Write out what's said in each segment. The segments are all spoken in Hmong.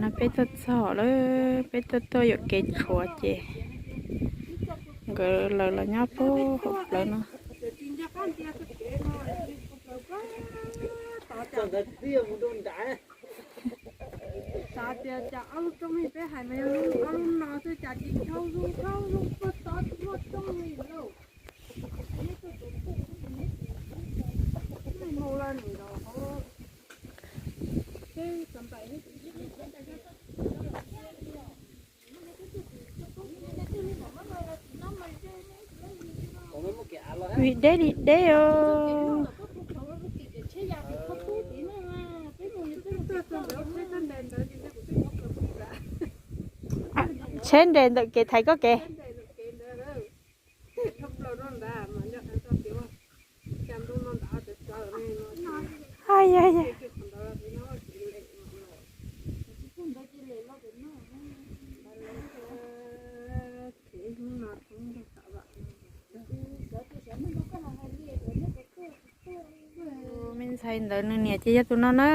No peb tuaj txog lawm, peb tuaj tuaj yuam kev tshuav ces nkawd lawv los nyob puag hauv plawv no. Vim deb li deb os. Tsheb nres ntawm kev thaiv koj kev. Me ntxhais ntawd nws niam ces yog tus no na.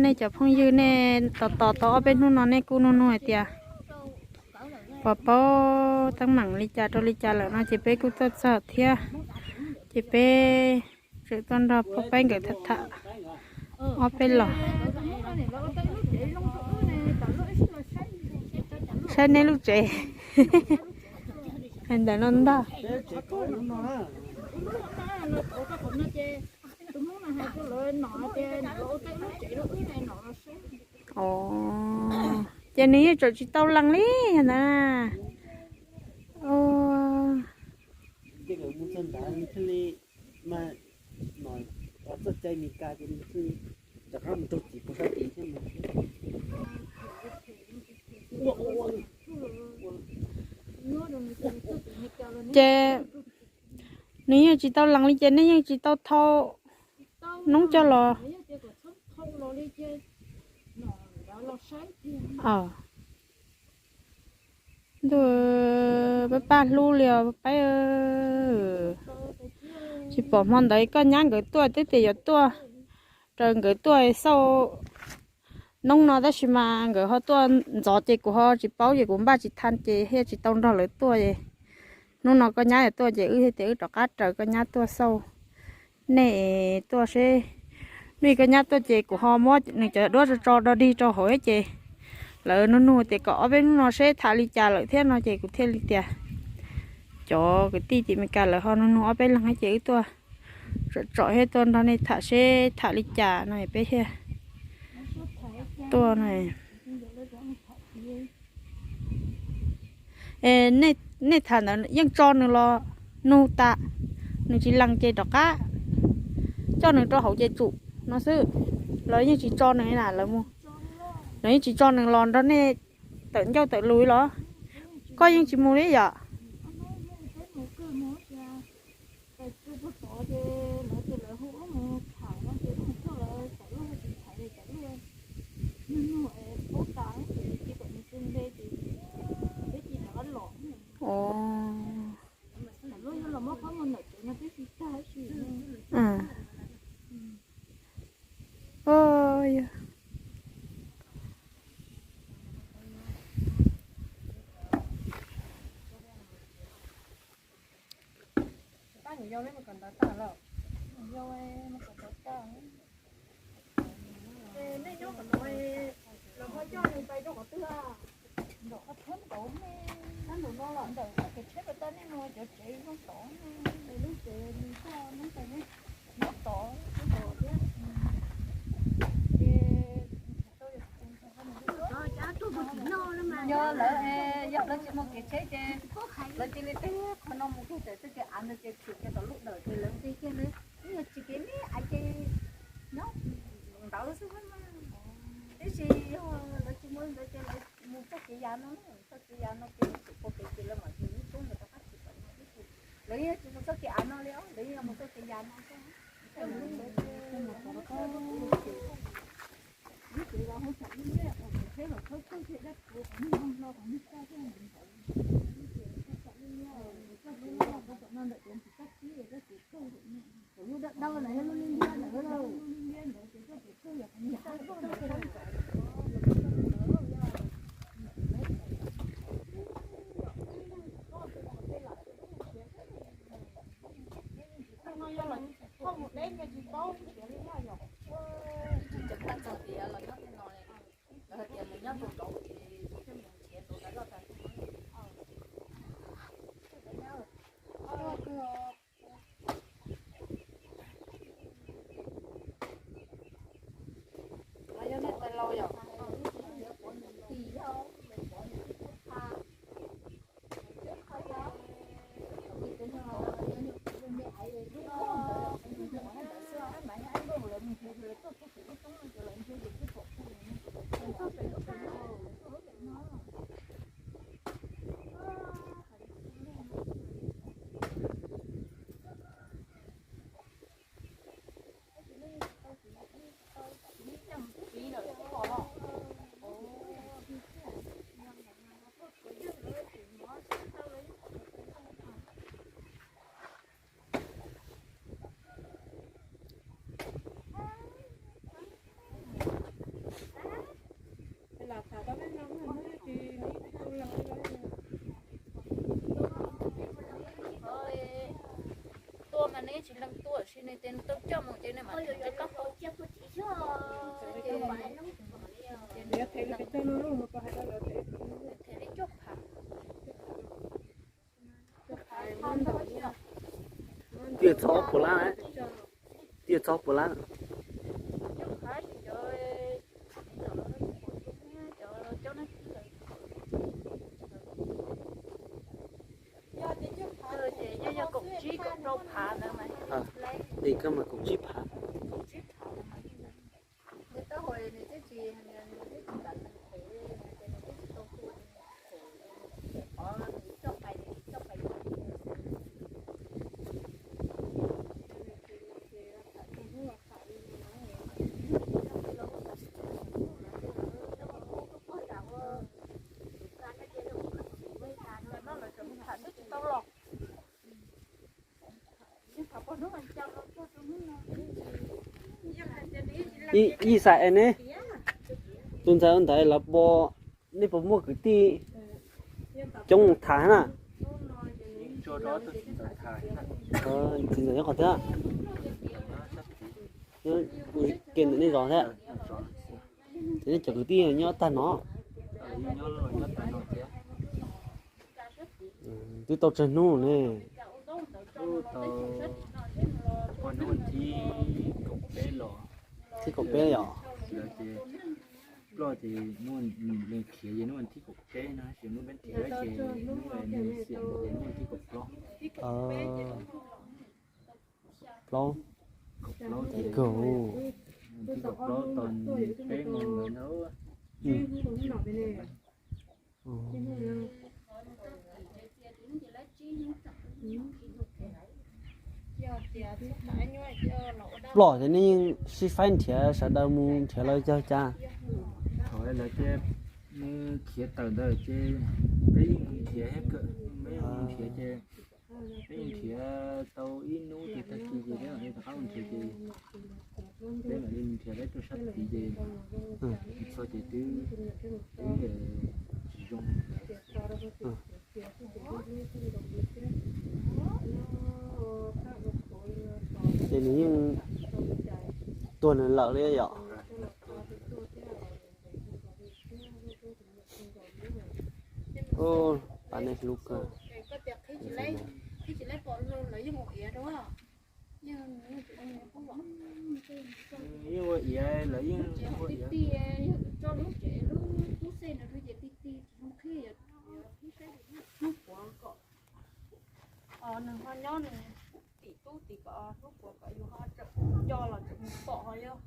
Nej cov phooj ywg, nej tos tos tau ob peb hnub no nej kuj nug nug hais tias puas paub teeb meem li cas rau li cas lawm no ces peb kuj tuaj txog thiab. Ces peb tseem tuaj nrog Paj Paib nkawd tham tham ob peb los. Saib nej lub tsev. Hais ntawm no ntag. Ces nws yeej tseem tsis tau lees li ntag. Ces nws yeej tsis tau lees li ces nej yeej tsis tau thau noob coj los. Ntuj, Paj Paj hlub li os Paj Paib. Tsis pom hmo ntawd koj nyab nkawd tuaj twb tias yuav tuaj, raws nkawd tuaj xauj noob no tab sis mas nkawd ho tuaj ntxov ces kuv ho tsis paub ces kuv npaj tsis tha ces thiaj tsis tau nrog lawv tuaj. Hnub no koj nyab yuav tuaj ces wb thiaj tias wb rov qab raws koj nyab tuaj xauj. Nej tuaj seb, nej koj nyab tuaj ces kuv ho muab nws cov duab tso tso dog dig rau hauv ces lawv nug nug tias kom ob peb hnub no seb tham li cas lawm thiab no ces kuv thiaj li tias cov kwv tij tim Meskas lawv ho nug nug ob peb leeg ces wb tuaj tsom tsom thiab tuaj nrog nej tham seb tham li cas no peb thiaj tuaj no. Nej tham ntawd yeej tso nws los nug tas, nws tsis lees ces rov qab coj nws rau hauv ces tsum no xwb. Lawv yeej tsis tso nws na, lawv yeej tsis tso nws los nrog nej tawm ncauj tawm lus los? Koj yeej tsis mus li yom? Nej nyob qhov no, los ho coj nws pais rau qhov twg? Ntawm qhov tsheb ntawd ne, ntawm no los ntawm kev tsheb pas tag nej mus cov tsev zoo tod, lub tsev nws coj neb pais ne, nyob tod, nyob tod thiab. Ces yog lawv, yog lawv tsis mus kev tsheb ces lawv cia li teb qhov no mus kiag txoj kev av ntawd ces tshwm kiag tom lub dawm ces lawv nteg kiag li. Ib yog tsis kev me aiv ces nyob ntawd xwb mas. Tiam sis yog lawv tsis mus ntawd ces lawv mus txoj kev yas no, txoj kev yas no ces tshwm pem kev ces lawv mam mus lub roob ntawd rov qab tshwm tom no xwb ces lawv yeej tsis mus txoj kev av no li os, lawv yeej mus txoj kev yas no xwb. Nyob rau nraud ces kuv thiaj mus nrhiav rau lawv loj tas. Yog nej tais laus yom? Tua mas neb tsis leej tua, sis neb tes tau coj mus ces neb mam li rov qab. Tiaj txog puas lab, tiaj txog puas lab. Ces yog, yog kaum tsib kaum rau phav ntawd mas. Li koj mas kaum tsib phav. Ib xav es ne, tus ntxhais ntawd lawv puas, nej puas muaj kwv tij coob mus tham na? Txiv ntxawm nyob qhov twg? Nyob ke ntawm nej zos thiab? Ces nej cov kwv tij nyob tag no. Twb tau tsawg hnub ne? Thib kaum peb yom? Ploj ces hnub leej khiav ces hnub thib kaum peb no, hnub peb khiav ces hnub xiam ces hnub thib kaum plaub. Plaub. Kaum, thib kaum plaub tau peb moos ntawd na. Ploj ces nej yeej sib faib nrhiav, sawv daws mus nrhiav lawv cog cas? Thaum lawv tias mus khiav tawm ntawd ces peb yeej mus nrhiav, peb yeej mus nrhiav ces peb yeej nrhiav tau ib hnub ces tag kis ces peb mam li rov qab mus nrhiav ces peb mam li nrhiav peb tuaj sab tid ces txog ces twb, twb tsis zoo. Ces nws yeej tuag nws lawm li yom. Pas nej hlub kawg. Yeej ua iav, lawv yeej ua iav. Nws ho nyob nws tim tub tim kom hlub puav kom yus ho nco los tseem mus pom ho yog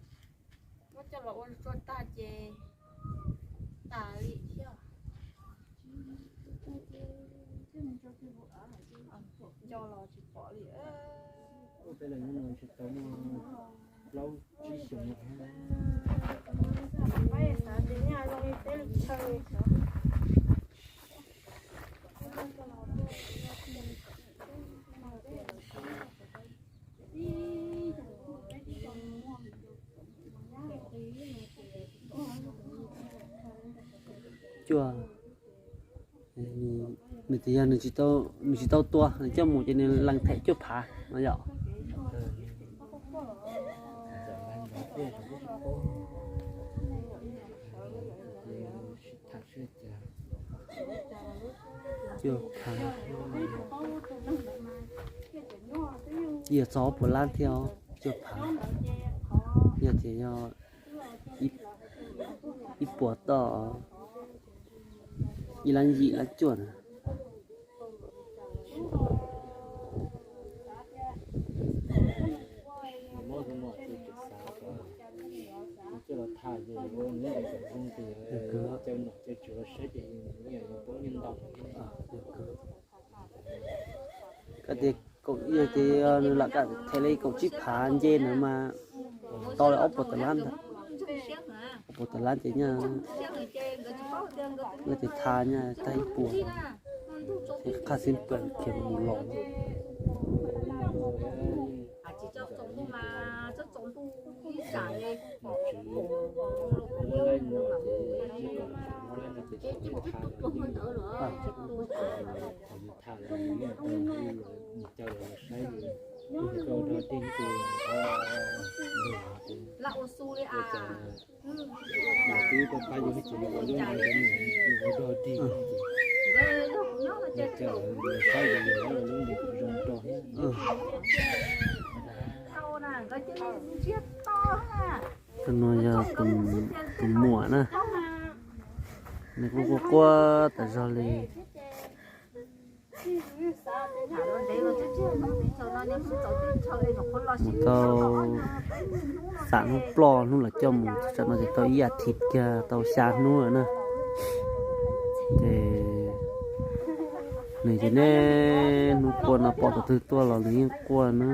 muab coj los ua tsua tag ces tas li thiab. Nco los tsis pom li. Peb los nyob no tsis tau muaj plaub tsib xyoos. Pab xav tias nyaj zoo li teb li chaw. Cuaj, nws tias yog nws tsis tau, nws tsis tau tua, nws coj mus ces nws lees them cuaj phav no yom. Cuaj phav. Yog txog ob puas lab thiab os, cuaj phav. Yog tias yog ib puas toj, ib lab yim lab cuaj na. Koj tias kaum, yog tias nws lam kam them li kaum tsib phav nce na mas tau li ob puas tawm lab ntag. Ob puas tawm lab ces nyaj, yog tias tha nyaj tag ib puas, ces qhaj xib plas khiav mus los. Tus no yog tus muam na, nws kuj quaj quaj tas zog li. Mus tau xam hnub ploj hnub los coj mus, tam no ces tau ib as thiv kiag tau xya hnub lawm na. Ces nws ces niaj hnub quaj no, pom tus twg tuaj los nws yeej quaj na.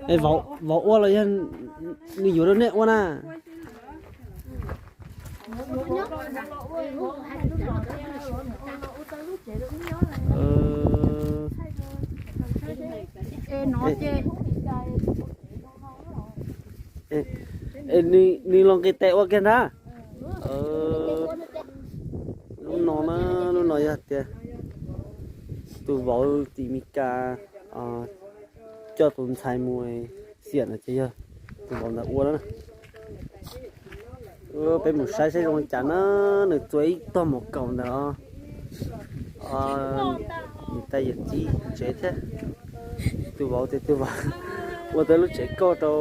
Es vauv ua los yog nws yuav rau nej ua na? Es nws los nqis tes ua kiag ntag. Lub no na, lub no yog tias tus vauv tim Mes Kas coj tus ntxhais mus xiam no ces yog tus vauv ntawd ua na. Peb mus saib saib zoo li cas na. Nws txua ib tog mos kaum ntawm niam tais yawm txiv tsev thiab. Tus vauv tias tus vauv ua tau lub tsev kauj rau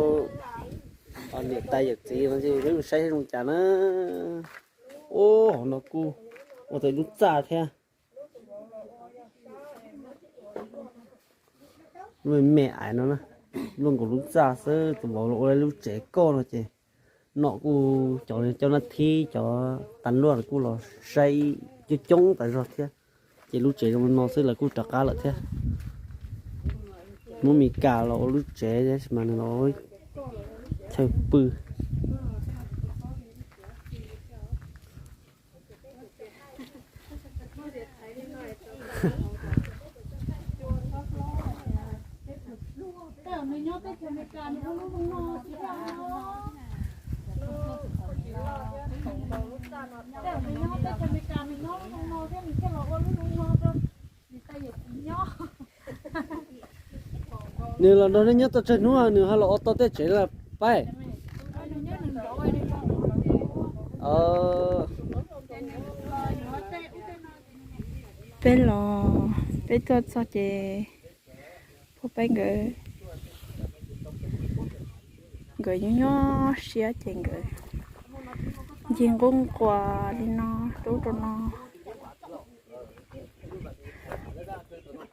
niam tais yawm txiv no, peb mus saib saib zoo li cas na. Ub, hauv no kuj ua tau lub txaj thiab. Lub me me ais no na, luaj nkaus lub txaj xwb. Tus vauv los ua lub tsev kauj no ces nom kuj cov coj nab thib cov tas luaj kuj los saib coob coob tas zog thiab. Ces lub tsev zoo no xwb lawv kuj rov qab lawm thiab. Hmoob Mes Kas los ua lub tsev tab sis mas nws los chaw pw. Nws los nrog nej nyob tau tsawg hnub nws ho los ua tau tej tsev lawm pab? Peb los, peb tuaj txog ces pab peb nkawd, nkawd nyob nyob siab ces nkawd ncig nqub nquas li no, rub rau no.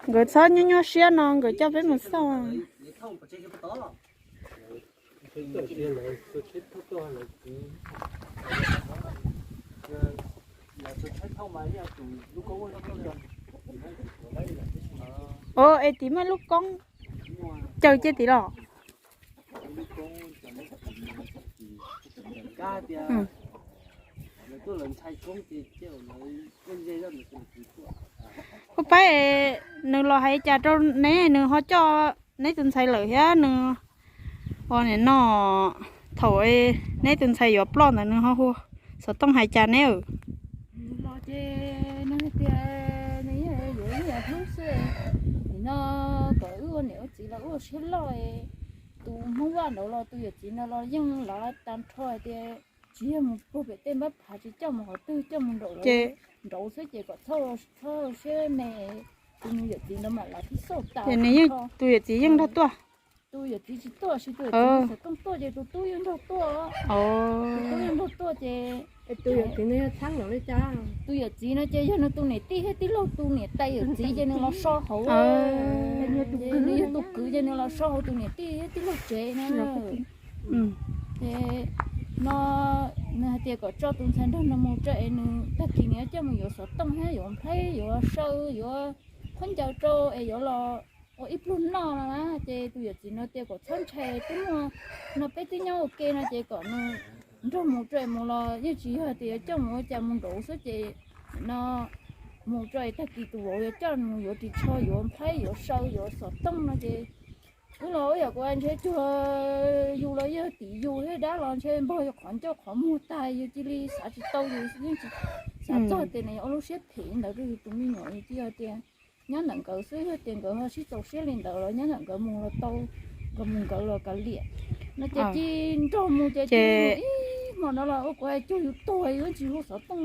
Nkawd txhob nyob nyob siab no, nkawd coj peb mus xauj. Ua es tim muaj lub koob caw cia tim los? Pab pab, nws los hais cas rau neb, nws ho coj neb tus ntxhais lawm thiab nws ua nim no, thaum neb tus ntxhais yuav ploj ntawd nws ho hu xov tooj hais cas neb? Nws los ces nws hais tias No kom wb ua niam ua txiv los wb ua siab loj. Tus Hmoob Vaj ntawd los tus yawm txiv no los yeej lav tag nrho hais tias tsis yog mus puag pem tej npab phav, tsis coj mus qhov twg, coj mus nraum, nraud xwb ces kom txhob siab me. Tus yawm txiv ntawd mam lav thiab xauj tas. Tus yawm txiv yeej nrog tuaj? Tus yawm txiv tsis tuaj, sis tus yawm txiv xov tooj tuaj ces tus tub yeej nrog tuaj. Tus tub yeej nrog tuaj ces tus yawm txiv no ces yog nws tus niam tij thiab tij laug, tus niam tais yawm txiv ces nws los so hauv. Nws yog tus kwv ces nws los so hauv tus niam tij thiab tij laug tsev no. Ces no nws hais tias kom tso tus ntxhais nraug no mus tso es nws tag kis nws yuav coj mus yuav xov tooj thiab yuav nplhaib yuav saw yuav khaub ncaws rau es yuav los ua ib pluag noj no na. Ces tus yawm txiv no tias kom txhob ntshai, twb muaj no peb twb nyob ua ke no ces kom nws nrog mus tso es mus los yeej tsis yog tias yuav coj mus ua cas, mus nraud xwb ces no mus tso es tag kis tus vauv yuav coj mus yuav ris tsho yuav nplhaib yuav saw yuav xov tooj no ces wb los wb yam kuv ntshe cuag yus los yog tim yus thiab dab los ntshe npog yus qhov ncauj qhov muag tag yus cia li xav tsis tau yus yeej tsis xav txog tias nws yuav ua lub siab phem ntawd rau yus tus me nyuam. Yus cia tias nyob ntawm nkawd xwb, yog tias nkawd ho sib txaus siab li ntawd los nyob ntawm nkawd mus los tau, nkawd mus nkawd los kav liam no ces cia nrog mus ces ib hmo no los ua kuv hais cuag yus tuag yus tsis hu xov tooj.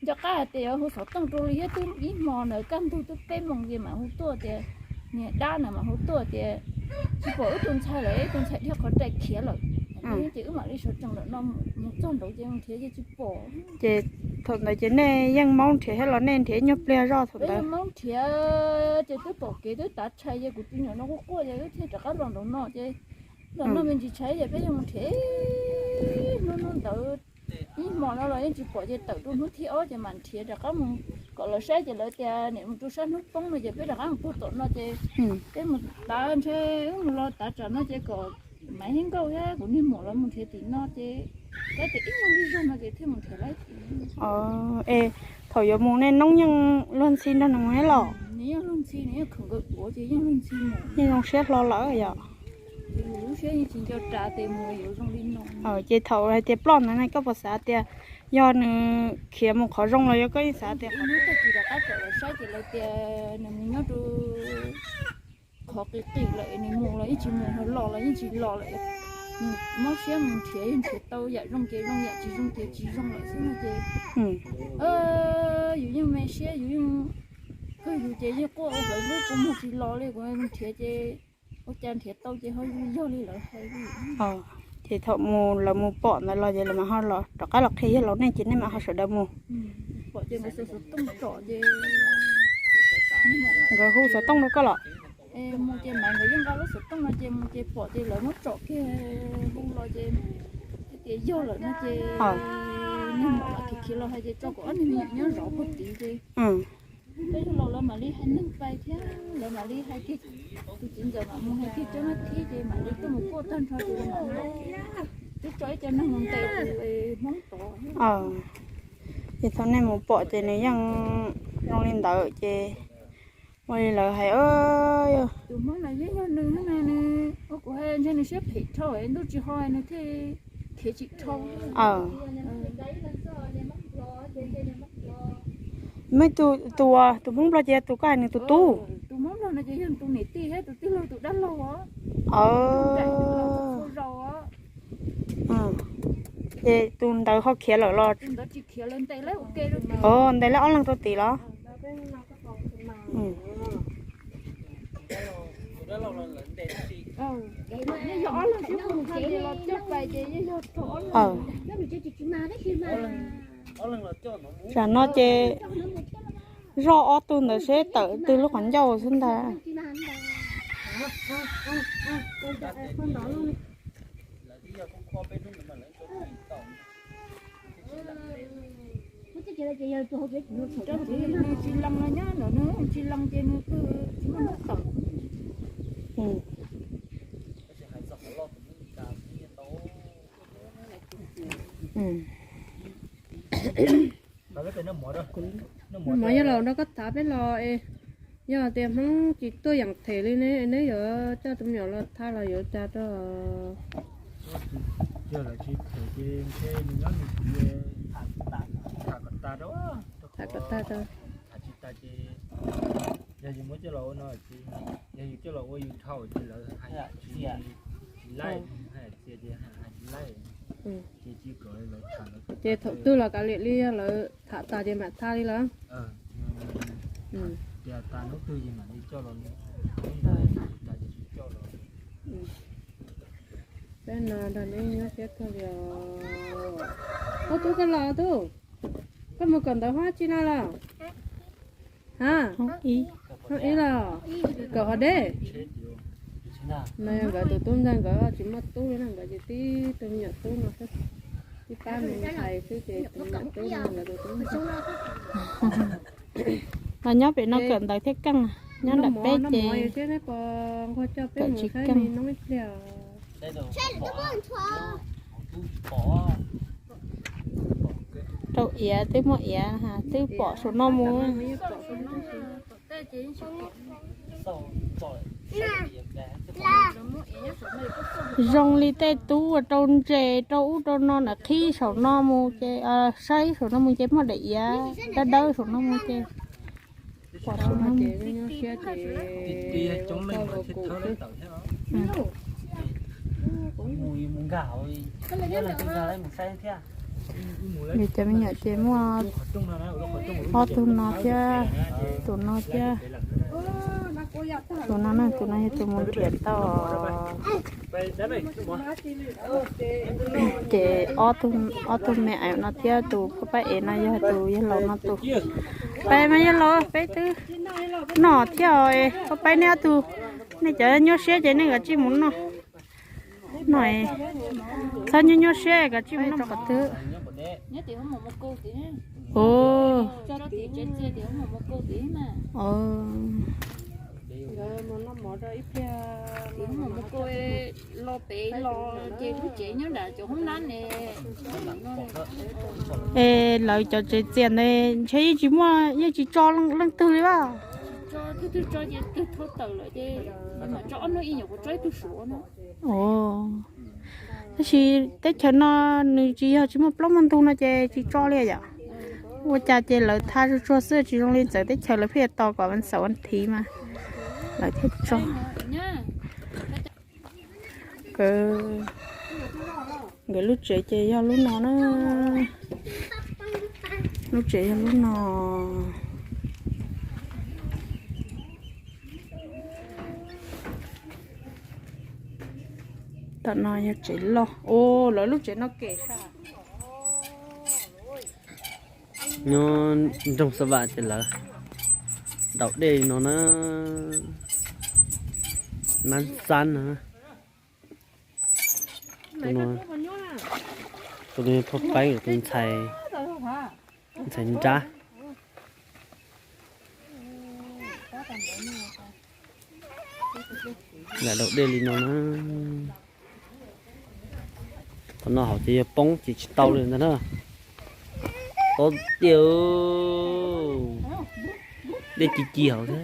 Nco qab hais tias yuav hu xov tooj rau li thiab twb ib hmo ntawd kaj ntug twb peb moos ces mam hu tuaj tias niag dab na mam hu tuaj tias tsis pom wb tus ntxhais lawm, wb tus ntxhais dhia qhov rais khiav lawm. Ces wb mam li sawv tsees lawm no mus txog nraud ces mus nrhiav ces tsis pom. Ces thaum ntawd ces nej yeej maub nrhiav thiab los nej nrhiav nyuag pliag zoj thaum ntawd? Maub nrhiav ces twb pom kev twb tav tshais ces kuv tus nyuam no quaj quaj ces wb thiaj rov qab los nraum no ces los no me ntsis tshais ces peb yeej mus nrhiav hnub hnub ntawd ib hmo no los yeej tsis pom ces tawm rau hnub thib ob ces mam nrhiav rov qab mus kom lawv saib ces lawv tias niam mus rau sab hnub poob no ces peb rov qab mus puag tom no ces peb mus tav ntshe wb mus los tav tsam no ces kom Maiv thiab Nkauj thiab kuv niag muam los mus nrhiav tim no ces kav tias ib nyuag li zog no ces thiaj mus nrhiav laib tim. Es thaum yuav mus nej noob yeej luag ntxhi nrog nws mus thiab los? Nws yeej luag ntxhi, nws yeej khoom nkawd duav ces yeej luag ntxhi mus. Yeej zoo siab hlo lawm yom? Lub siab yeej tsis nco ras tias mus yuav zoo li no. Ces thaum hais tias ploj ntawd ne koj puas xav tias yog nws khiav mus qhov zoo los yog koj yeej xav tias qhov tag kis rov qab rov los saib ces lawv tias nws mus nyob rau qhov qis qis lawm, nws mus los yeej tsis mus, los los yeej tsis los lawm. Nws mob siab mus nrhiav, yog nrhiav tau yam zoo ces zoo, yam tsis zoo ces tsis zoo lawm xwb no ces yus yeej me siab, yus yeej kawg yus ces yeej quaj ua hlawv lub kua muag tsis los li. Kuv nrhiav ces ua cas nrhiav tau ces ho yog li lawv hais li. Ces thaum mus lawv mus pom ntawd los ces lawv mam ho los rov qab los qhia yog laus nej ces nej mam ho sawv daws mus. Pom ces nkawd xov tooj tsom ces nkawd hu xov tooj rau koj los? Mus ces Maiv nkawd yeej nqa lub xov tooj no ces mus ces pom ces lawv muab tsom kiag hu los ces tias yog lawm no ces niag muam khiav khiav los hais ces tso kuv ob niag me nyuam nyob zov puag tid ces peb yog laus lawv mam li hais neeg pais thiab lawv mam li hais tias tus txiv ntxawm mam mus hais tias cov nab thib ces mam li tuaj mus kuaj tag nrho ces lawv mam los. Twb tso ib co neeg mus ntes tus Hmoob tod. Ces thaum nej mus pom ces nws yeej zoo li ntawd ces ua li lawv hais. Tus Hmoob no yeej yog nws na, nws ua kuv hais ntshe nws siab phem dhau ntuj tsis ho nws thiaj khiav tsis dhau. Muaj tus, tus Hmoob Nplog ces yog tus koj hais nws tus tub? Tus Hmoob Nplog no ces yog tus niam tij thiab tus tij laug tus dab laug os. Tus laus tus txhua zaus os. Ces tus ntawd ho khiav lawm los? Tus ntawd tsis khiav, lawv ntes laib ua ke rau tid. Ntes laib ob leeg rau tid los? Yeej yog ob leeg sib hu tag ces los coj pais ces yeej yog thaum ob leeg. Tsam no ces zoj ob tug ntawd seb tawm twg lub qhov ncauj xwb ntag. Nws tsis lees no nyob ntawm nws tsis lees ces nws tsis muaj hnub tawm. Mov yog los nrog koj thav peb los es, yog tias Hmoob tsis tuaj yeem them li ne, neb yuav coj tus me nyuam los thav los yuav cas rau? Yog lawv tsis them ces ntshe nws nyob nws tid, tham kom tas rau, tham kom tas rau. Tham tsis tas ces yog yus muab coj los ua no ces Yog yus coj los ua yus dhau ces lawv hais tsis laij, hais txias ces hais tsis laij. Ces tsis kom lawv tham lawv. Ces thaum twg los kav liam li, yog lawv tham tas ces mam tha li lawm. Tias tas hnub twg ces mam li coj los, tas ces tsis coj los. Peb no nrog neb nyuaj siab kawg li os. Ub, tub koj los tub, koj mus kawm ntawv hoob tsi no los? Ha, hoob ib los, kawm hov deb. No yog nkawd tus tub ntxawg, nkawd tsis muaj tub li na, nkawd ces tib tug me nyuam tub no xwb, tib pab me ntxhais xwb ces tus me nyuam tub no nkawd tus tub ntxawg. Mas nyob pem no kawm ntawv thiab keej, nyob nram peb ces kawm tsis keej. Rau iav twb muaj iav, twb pom saum no mus. Zoo li tej tub ua rau ntses rau ub rau no na, qhib saum no mus ces, saib saum no mus ces muaj daim iav dawb dawb saum no mus ces pom saum no mus. Vim cov me nyuam ces muaj ob tug no thiab, tus no thiab, tus no na, tus no yog tus mus nrhiav tau. Ces ob tug me aim no thiab tus pab ev no yog tus yawg laus no tus. Pab mas yawg laus, peb twb noj thiab os, pab pab nej ob tug, nej cov nyuaj siab ces nej kav tsij mus noj. No, txhob nyuaj nyuaj siab, kav tsij mus noj qhov twg. Es lawv cov tsev txias ntawd ntshe yeej tsis muaj, yeej tsis tso leej twg li as. Tab sis teb chaws no nws tsis yog tsis muaj plaub muaj ntug no ces tsis tso li yom. Ua cas ces lawv tha tsuag tsuag xwb, tsis zoo li txawv teb chaws lawv pheej tos kom vas xaum vas thiv mas lawv thiaj tso. Nkawd lub tsev ces yog lub no na. Lub tsev yog lub no. Tom no yog tsev loj. Lawv lub tsev no kem sab. Nyob nroog Xab Vam ces lawv daus dej li no na. Nab xab no. Tus no, tus no yog phauj Peeb, tus ntxhais, ntxhais nrab. Lam daus dej li no na. Qhov no hauv ces yog poob ces tsis tau li ntag na. Tob tiag, dej ci ci hauv thiab.